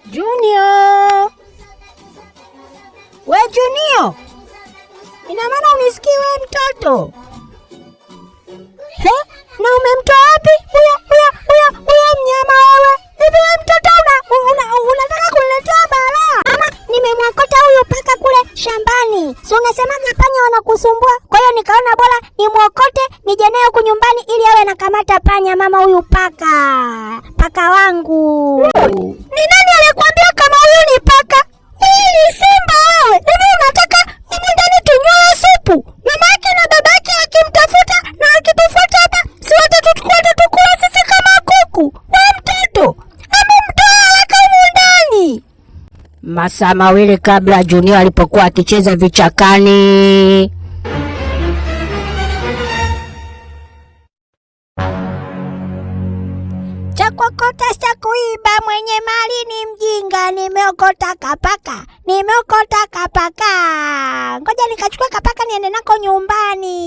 Junior! We Junior! Ina maana unisikii we mtoto? He? Na umemtoa wapi huyo huyo huyo huyo mnyama wewe? Hivi we mtoto unataka kuniletea balaa? Ama nimemwokota huyu paka kule shambani. Si unasemaga panya wanakusumbua? Kwa hiyo nikaona bora nimwokote nije naye huku nyumbani ili awe anakamata panya mama huyu paka. Paka wangu. Ni nani alikwambia kama huyu ni paka? Huyu ni simba wewe. Hivi unataka humu ndani tunywe supu? Mamake na babake wakimtafuta na akitufuata hapa, si watatuchukua watatukula sisi kama kuku. Wewe mtoto, hebu mtoe haraka humu ndani. Masaa mawili kabla Junior alipokuwa akicheza vichakani. Cha kuokota cha kuiba, mwenye mali ni mjinga. Nimeokota kapaka, nimeokota kapaka. Ngoja nikachukue kapaka niende nako nyumbani.